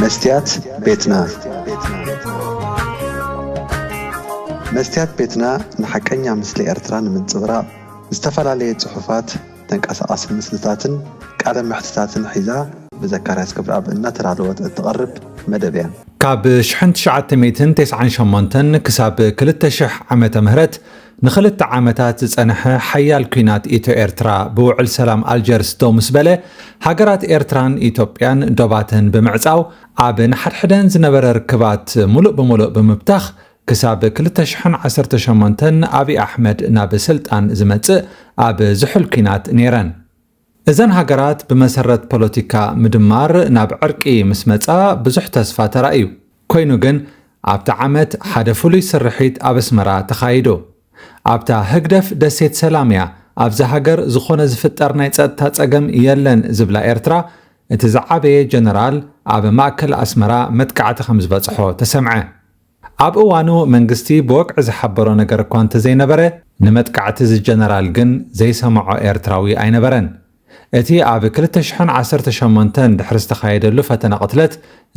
መስትያት ቤትና። መስትያት ቤትና ንሓቀኛ ምስሊ ኤርትራ ንምንጽብራቕ ዝተፈላለየ ጽሑፋት፣ ተንቀሳቓሲ ምስልታትን ቃለ መሕትታትን ሒዛ ብዘካርያስ ክብረኣብ እናተዳለወት እትቐርብ መደብ እያ። ካብ ሽሕን ትሽዓተ ሚእትን ተስዓን ሸሞንተን ክሳብ ክልተ ሽሕ ዓመተ ምህረት ንኽልተ ዓመታት ዝጸንሐ ሓያል ኲናት ኢትዮ ኤርትራ ብውዕል ሰላም ኣልጀርስ ደው ምስ በለ፣ ሃገራት ኤርትራን ኢትዮጵያን ዶባተን ብምዕጻው፣ ኣብ ንሓድሕደን ዝነበረ ርክባት ሙሉእ ብሙሉእ ብምብታኽ፣ ክሳብ ክልተ ሽሕን ዓሰርተ ሸሞንተን ኣብይ ኣሕመድ ናብ ስልጣን ዝመጽእ ኣብ ዝሑል ኲናት ነይረን። እዘን ሃገራት ብመሰረት ፖለቲካ ምድማር ናብ ዕርቂ ምስ መጻ ብዙሕ ተስፋ ተራእዩ። ኮይኑ ግን ኣብቲ ዓመት ሓደ ፍሉይ ስርሒት ኣብ ኣስመራ ተኻይዱ። ኣብታ ህግደፍ ደሴት ሰላም እያ፣ ኣብዛ ሃገር ዝኾነ ዝፍጠር ናይ ጸጥታ ጸገም የለን ዝብላ ኤርትራ፣ እቲ ዝዓበየ ጀነራል ኣብ ማእከል ኣስመራ መጥቃዕቲ ከም ዝበጽሖ ተሰምዐ። ኣብ እዋኑ መንግስቲ ብወግዒ ዝሓበሮ ነገር እኳ እንተዘይነበረ፣ ንመጥቃዕቲ እዚ ጀነራል ግን ዘይሰምዖ ኤርትራዊ ኣይነበረን። እቲ ኣብ ክልተ ሽሕን ዓሰርተ ሸሞንተን ድሕሪ ዝተኻየደሉ ፈተነ ቅትለት፣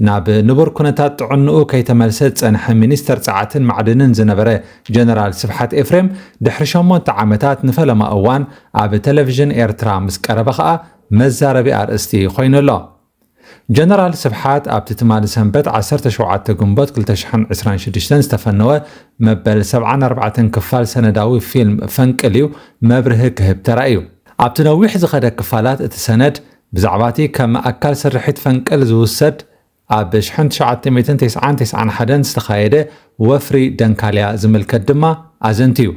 ናብ ንቡር ኩነታት ጥዕንኡ ከይተመልሰ ዝጸንሐ ሚኒስተር ጸዓትን ማዕድንን ዝነበረ ጀነራል ስብሓት ኤፍሬም፣ ድሕሪ ሸሞንተ ዓመታት ንፈለማ እዋን ኣብ ቴሌቪዥን ኤርትራ ምስ ቀረበ ኸኣ መዛረቢ ኣርእስቲ ኮይኑ ኣሎ። ጀነራል ስብሓት ኣብቲ ትማሊ ሰንበት ዓሰርተ ሸውዓተ ግንቦት ክልተ ሽሕን ዕስራን ሽዱሽተን ዝተፈነወ መበል ሰብዓን ኣርባዕተን ክፋል ሰነዳዊ ፊልም ፈንቅል እዩ መብርሂ ክህብ ተራእዩ። ኣብቲ ነዊሕ ዝኸደ ክፋላት እቲ ሰነድ፣ ብዛዕባ እቲ ከም ኣካል ስርሒት ፈንቅል ዝውሰድ ኣብ ሽሕን ትሽዓተ ሚእትን ተስዓን ተስዓን ሓደን ዝተኻየደ ወፍሪ ደንካልያ ዝምልከት ድማ ኣዘንትዩ።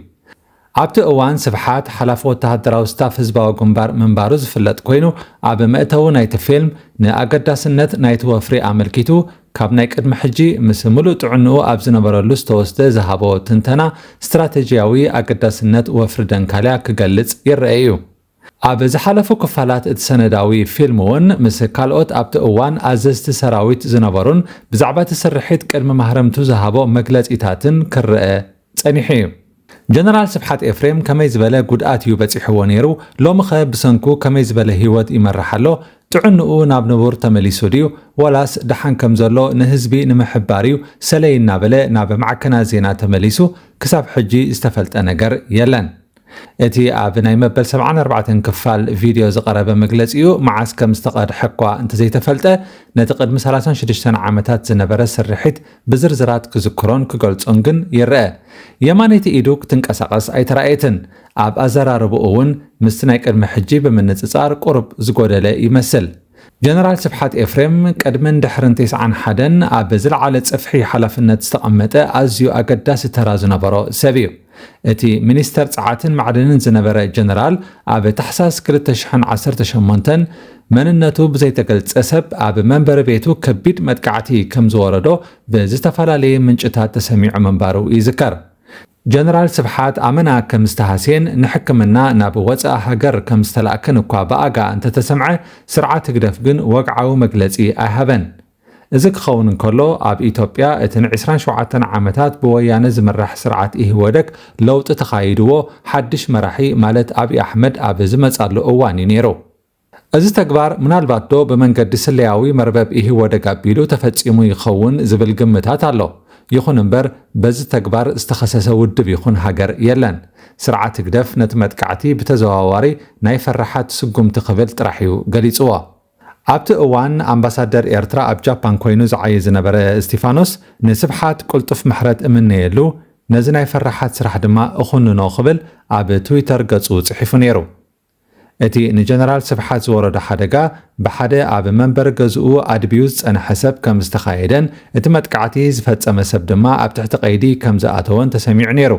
ኣብቲ እዋን ስብሓት ሓላፊ ወተሃደራዊ ስታፍ ህዝባዊ ግንባር ምንባሩ ዝፍለጥ ኮይኑ፣ ኣብ መእተዊ ናይቲ ፊልም ንኣገዳስነት ናይቲ ወፍሪ ኣመልኪቱ፣ ካብ ናይ ቅድሚ ሕጂ ምስ ምሉእ ጥዕንኡ ኣብ ዝነበረሉ ዝተወስደ ዝሃቦ ትንተና፣ ስትራተጂያዊ ኣገዳስነት ወፍሪ ደንካልያ ክገልጽ ይረአ እዩ። ኣብ ዝሓለፉ ክፋላት እቲ ሰነዳዊ ፊልም እውን ምስ ካልኦት ኣብቲ እዋን ኣዘዝቲ ሰራዊት ዝነበሩን ብዛዕባ እቲ ስርሒት ቅድሚ ማህረምቱ ዝሃቦ መግለጺታትን ክረአ ጸኒሑ እዩ። ጀነራል ስብሓት ኤፍሬም ከመይ ዝበለ ጉድኣት እዩ በጺሕዎ ነይሩ? ሎምኸ ብሰንኩ ከመይ ዝበለ ህይወት ይመርሕ ኣሎ? ጥዕንኡ ናብ ንቡር ተመሊሱ ድዩ? ዋላስ ደሓን ከም ዘሎ ንህዝቢ ንምሕባር እዩ ሰለይ እናበለ ናብ ማዕከናት ዜና ተመሊሱ? ክሳብ ሕጂ ዝተፈልጠ ነገር የለን። እቲ ኣብ ናይ መበል ሰብዓን ኣርባዕተን ክፋል ቪድዮ ዝቐረበ መግለጺኡ መዓስ ከም ዝተቐድሐ እኳ እንተዘይተፈልጠ፣ ነቲ ቅድሚ ሰላሳን ሽዱሽተን ዓመታት ዝነበረ ስርሒት ብዝርዝራት ክዝክሮን ክገልጾን ግን ይረአ። የማነይቲ ኢዱ ክትንቀሳቐስ ኣይተራእየትን። ኣብ ኣዘራርባኡ እውን ምስቲ ናይ ቅድሚ ሕጂ ብምንጽጻር ቁሩብ ዝጎደለ ይመስል። ጀነራል ስብሓት ኤፍሬም ቅድምን ድሕርን ተስዓን ሓደን ኣብ ዝለዓለ ጽፍሒ ሓላፍነት ዝተቐመጠ ኣዝዩ ኣገዳሲ ተራ ዝነበሮ ሰብ እዩ። እቲ ሚኒስተር ጸዓትን ማዕድንን ዝነበረ ጀነራል፣ ኣብ ታሕሳስ ክልተ ሽሕን ዓሰርተ ሸሞንተን መንነቱ ብዘይተገልጸ ሰብ ኣብ መንበሪ ቤቱ ከቢድ መጥቃዕቲ ከም ዝወረዶ ብዝተፈላለየ ምንጭታት ተሰሚዑ ምንባሩ ይዝከር። ጀነራል ስብሓት ኣመና ከም ዝተሃስየን ንሕክምና ናብ ወጻኢ ሃገር ከም ዝተላእከን እኳ ብኣጋ እንተተሰምዐ፣ ስርዓት ህግደፍ ግን ወግዓዊ መግለጺ ኣይሃበን። እዚ ክኸውን እንከሎ፣ ኣብ ኢትዮጵያ እቲ ንዕስራን ሸውዓተን ዓመታት ብወያነ ዝምራሕ ስርዓት ኢህወደግ ለውጢ ተኻይድዎ ሓድሽ መራሒ ማለት ኣብይ ኣሕመድ ኣብ ዝመጻሉ እዋን እዩ ነይሩ። እዚ ተግባር ምናልባት ዶ ብመንገዲ ስለያዊ መርበብ ኢህወደግ ኣቢሉ ተፈጺሙ ይኸውን ዝብል ግምታት ኣሎ። ይኹን እምበር፣ በዚ ተግባር ዝተኸሰሰ ውድብ ይኹን ሃገር የለን። ስርዓት ህግደፍ ነቲ መጥቃዕቲ ብተዘዋዋሪ ናይ ፈራሓት ስጉምቲ ክብል ጥራሕ እዩ ገሊጽዎ። ኣብቲ እዋን ኣምባሳደር ኤርትራ ኣብ ጃፓን ኮይኑ ዝዓዪ ዝነበረ እስቲፋኖስ፣ ንስብሓት ቅልጡፍ ምሕረት እምነየሉ፣ ነዚ ናይ ፈራሓት ስራሕ ድማ እኹንኖ ክብል ኣብ ትዊተር ገጹ ጽሒፉ ነይሩ። እቲ ንጀነራል ስብሓት ዝወረዶ ሓደጋ ብሓደ ኣብ መንበሪ ገዝኡ ኣድብዩ ዝጸንሐ ሰብ ከም ዝተኻየደን እቲ መጥቃዕቲ ዝፈጸመ ሰብ ድማ ኣብ ትሕቲ ቀይዲ ከም ዝኣተወን ተሰሚዑ ነይሩ።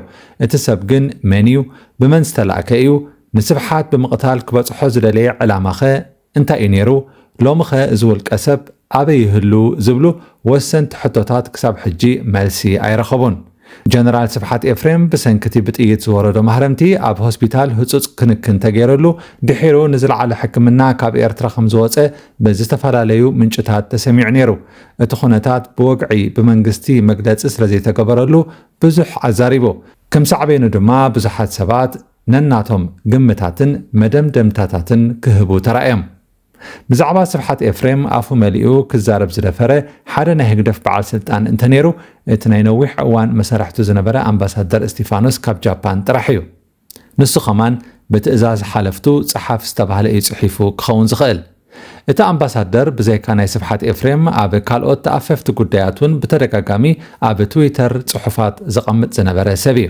እቲ ሰብ ግን መን እዩ? ብመን ዝተላእከ እዩ? ንስብሓት ብምቕታል ክበጽሖ ዝደለየ ዕላማኸ እንታይ እዩ ነይሩ? ሎምኸ እዚ ውልቀ ሰብ ኣበይ ይህሉ? ዝብሉ ወሰንቲ ሕቶታት ክሳብ ሕጂ መልሲ ኣይረኸቡን። ጀነራል ስብሓት ኤፍሬም ብሰንኪ እቲ ብጥይት ዝወረዶ ማህረምቲ ኣብ ሆስፒታል ህጹጽ ክንክን ተገይሩሉ፣ ድሒሩ ንዝለዓለ ሕክምና ካብ ኤርትራ ከም ዝወጸ ብዝተፈላለዩ ምንጭታት ተሰሚዑ ነይሩ። እቲ ኩነታት ብወግዒ ብመንግስቲ መግለጺ ስለ ዘይተገበረሉ ብዙሕ ኣዛሪቡ። ከም ሳዕቤኑ ድማ ብዙሓት ሰባት ነናቶም ግምታትን መደምደምታታትን ክህቡ ተራእዮም። ብዛዕባ ስብሓት ኤፍሬም ኣፉ መሊኡ ክዛረብ ዝደፈረ ሓደ ናይ ህግደፍ በዓል ስልጣን እንተነይሩ፣ እቲ ናይ ነዊሕ እዋን መሳርሕቱ ዝነበረ ኣምባሳደር እስቲፋኖስ ካብ ጃፓን ጥራሕ እዩ። ንሱ ኸማን ብትእዛዝ ሓለፍቱ ጸሓፍ ዝተባህለ እዩ ጽሒፉ ክኸውን ዝኽእል። እቲ ኣምባሳደር ብዘይካ ናይ ስብሓት ኤፍሬም ኣብ ካልኦት ተኣፈፍቲ ጉዳያት እውን ብተደጋጋሚ ኣብ ትዊተር ጽሑፋት ዘቐምጥ ዝነበረ ሰብ እዩ።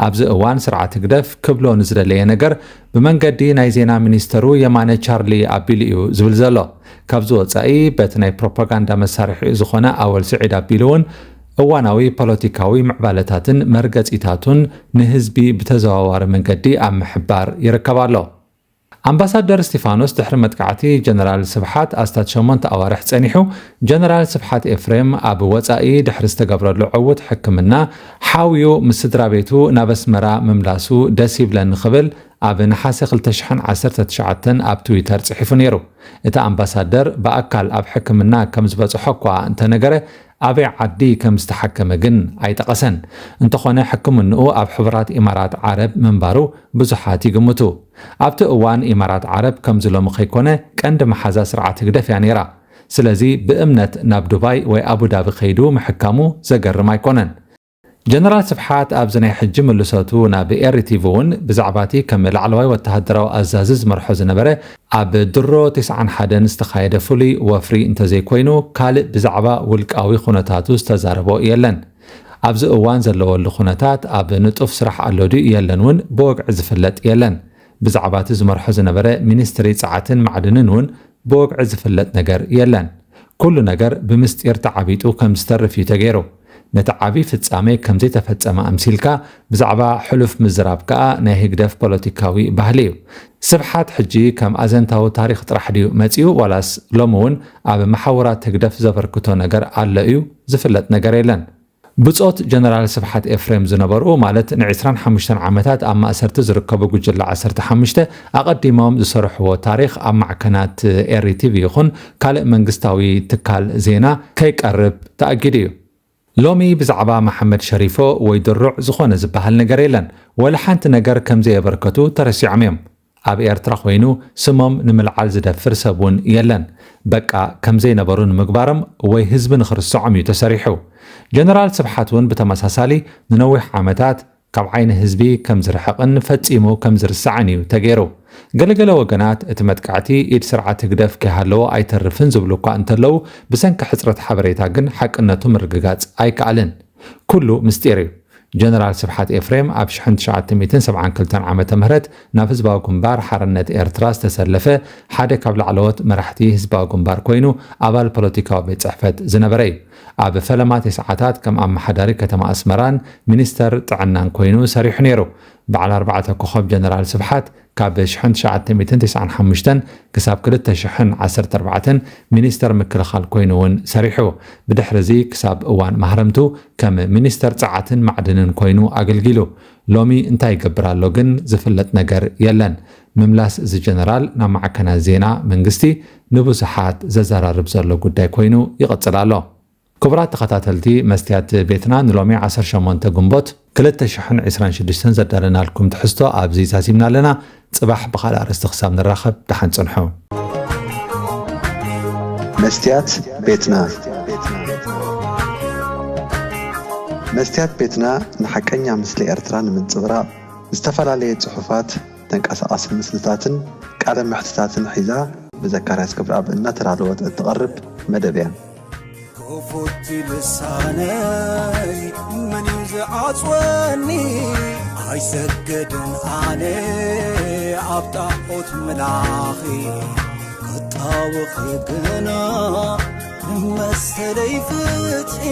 ኣብዚ እዋን ስርዓት ህግደፍ ክብሎ ንዝደለየ ነገር ብመንገዲ ናይ ዜና ሚኒስተሩ የማነ ቻርሊ ኣቢሉ እዩ ዝብል ዘሎ። ካብዚ ወጻኢ በቲ ናይ ፕሮፓጋንዳ መሳርሒኡ ዝኾነ ኣወል ስዒድ ኣቢሉ እውን እዋናዊ ፖለቲካዊ ምዕባለታትን መርገጺታቱን ንህዝቢ ብተዘዋዋሪ መንገዲ ኣብ ምሕባር ይርከብ ኣሎ። ኣምባሳደር እስቲፋኖስ ድሕሪ መጥቃዕቲ ጀነራል ስብሓት ኣስታት ሸሞንተ ኣዋርሕ ጸኒሑ፣ ጀነራል ስብሓት ኤፍሬም ኣብ ወጻኢ ድሕሪ ዝተገብረሉ ዕዉት ሕክምና ሓውዩ ምስ ስድራ ቤቱ ናብ ኣስመራ ምምላሱ ደስ ይብለኒ ክብል ኣብ ነሓሰ ክልተ ሽሕን ዓሰርተ ትሽዓተን ኣብ ትዊተር ጽሒፉ ነይሩ። እቲ ኣምባሳደር ብኣካል ኣብ ሕክምና ከም ዝበጽሖ እኳ እንተነገረ፣ ኣበይ ዓዲ ከም ዝተሓከመ ግን ኣይጠቐሰን። እንተኾነ ሕክምንኡ ኣብ ሕቡራት ኢማራት ዓረብ ምንባሩ ብዙሓት ይግምቱ። ኣብቲ እዋን ኢማራት ዓረብ ከምዚ ሎሚ ከይኮነ ቀንዲ መሓዛ ስርዓት ህግደፍ እያ ነይራ። ስለዚ ብእምነት ናብ ዱባይ ወይ ኣቡዳቢ ከይዱ ምሕካሙ ዘገርም ኣይኮነን። ጀነራል ስብሓት ኣብዚ ናይ ሕጂ ምልሰቱ ናብ ኤሪ ቲቪ እውን ብዛዕባ እቲ ከም ላዕለዋይ ወተሃደራዊ ኣዛዚ ዝመርሖ ዝነበረ ኣብ ድሮ ተስዓን ሓደን ዝተኻየደ ፍሉይ ወፍሪ እንተዘይኮይኑ ካልእ ብዛዕባ ውልቃዊ ኩነታቱ ዝተዛረቦ የለን። ኣብዚ እዋን ዘለወሉ ኩነታት ኣብ ንጡፍ ስራሕ ኣሎ ድዩ የለን እውን ብወግዒ ዝፍለጥ የለን። ብዛዕባ እቲ ዝመርሖ ዝነበረ ሚኒስትሪ ጸዓትን ማዕድንን እውን ብወግዒ ዝፍለጥ ነገር የለን። ኩሉ ነገር ብምስጢር ተዓቢጡ ከም ዝተርፍ እዩ ተገይሩ። ነቲ ዓቢ ፍጻሜ ከም ዘይተፈጸመ ኣምሲልካ ብዛዕባ ሕሉፍ ምዝራብ ከኣ ናይ ህግደፍ ፖለቲካዊ ባህሊ እዩ። ስብሓት ሕጂ ከም ኣዘንታዊ ታሪኽ ጥራሕ ድዩ መጺኡ ዋላስ ሎሚ እውን ኣብ መሓውራት ህግደፍ ዘበርክቶ ነገር ኣሎ እዩ ዝፍለጥ ነገር የለን። ብጾት ጀነራል ስብሓት ኤፍሬም ዝነበሩ ማለት ን ዕስራን ሓሙሽተን ዓመታት ኣብ ማእሰርቲ ዝርከቡ ጉጅለ ዓሰርተ ሓሙሽተ ኣቐዲሞም ዝሰርሕዎ ታሪኽ ኣብ ማዕከናት ኤሪ ቲቪ ይኹን ካልእ መንግስታዊ ትካል ዜና ከይቀርብ ተኣጊዱ እዩ። ሎሚ ብዛዕባ መሓመድ ሸሪፎ ወይ ድሩዕ ዝኾነ ዝበሃል ነገር የለን። ወላ ሓንቲ ነገር ከም ዘየበርከቱ ተረሲዖም እዮም። ኣብ ኤርትራ ኮይኑ ስሞም ንምልዓል ዝደፍር ሰብ እውን የለን። በቃ ከም ዘይነበሩ ንምግባሮም ወይ ህዝቢ ንኽርስዖም እዩ ተሰሪሑ። ጀነራል ስብሓት እውን ብተመሳሳሊ ንነዊሕ ዓመታት ካብ ዓይኒ ህዝቢ ከም ዝርሕቕን ፈጺሙ ከም ዝርሳዕን እዩ ተገይሩ። ገለገለ ወገናት እቲ መጥቃዕቲ ኢድ ስርዓት ህግደፍ ከይሃለዎ ኣይተርፍን ዝብሉ እኳ እንተለዉ፣ ብሰንኪ ሕጽረት ሓበሬታ ግን ሓቅነቱ ምርግጋጽ ኣይከኣልን። ኩሉ ምስጢር እዩ። ጀነራል ስብሓት ኤፍሬም ኣብ ሽሕን ትሽዓተ ሚእትን ሰብዓን ክልተን ዓመተ ምህረት ናብ ህዝባዊ ግንባር ሓርነት ኤርትራ ዝተሰለፈ ሓደ ካብ ላዕለዎት መራሕቲ ህዝባዊ ግንባር ኮይኑ ኣባል ፖለቲካዊ ቤት ጽሕፈት ዝነበረ እዩ። ኣብ ፈለማ ተስዓታት ከም ኣመሓዳሪ ከተማ ኣስመራን ሚኒስተር ጥዕናን ኮይኑ ሰሪሑ ነይሩ። በዓል ኣርባዕተ ኮኸብ ጀነራል ስብሓት ካብ ሽሕን ትሽዓተ ሚእትን ተስዓን ሓሙሽተን ክሳብ ክልተ ሽሕን ዓሰርተ ኣርባዕተን ሚኒስተር ምክልኻል ኮይኑ እውን ሰሪሑ። ብድሕሪ እዚ ክሳብ እዋን ማህረምቱ ከም ሚኒስተር ጸዓትን ማዕድንን ኮይኑ ኣገልጊሉ። ሎሚ እንታይ ይገብር ኣሎ ግን ዝፍለጥ ነገር የለን። ምምላስ እዚ ጀነራል ናብ ማዕከናት ዜና መንግስቲ ንብዙሓት ዘዘራርብ ዘሎ ጉዳይ ኮይኑ ይቕጽል ኣሎ። ክቡራት ተኸታተልቲ መስትያት ቤትና፣ ንሎሚ ዓሰርተ ሸሞንተ ግንቦት ክልተ ሽሕን ዕስራን ሽዱሽተን ዘዳለናልኩም ትሕዝቶ ኣብዚ ዛዚምና ኣለና። ጽባሕ ብኻልእ ኣርእስቲ ክሳብ ንራኸብ ደሓን ጽንሑ። መስትያት ቤትና። መስትያት ቤትና ንሓቀኛ ምስሊ ኤርትራ ንምንጽብራቕ ዝተፈላለየ ጽሑፋት፣ ተንቀሳቓሲ ምስልታትን ቃለ መሕትታትን ሒዛ ብዘካርያስ ገብረኣብ እናተዳለወት እትቐርብ መደብ እያ። ክፉት ልሳነይ መን እዩ ዝዓጽወኒ? ኣይሰገድን ኣነ ኣብ ጣዖት ምላኺ ክጣወኺ ግና መሰለይ ፍትሒ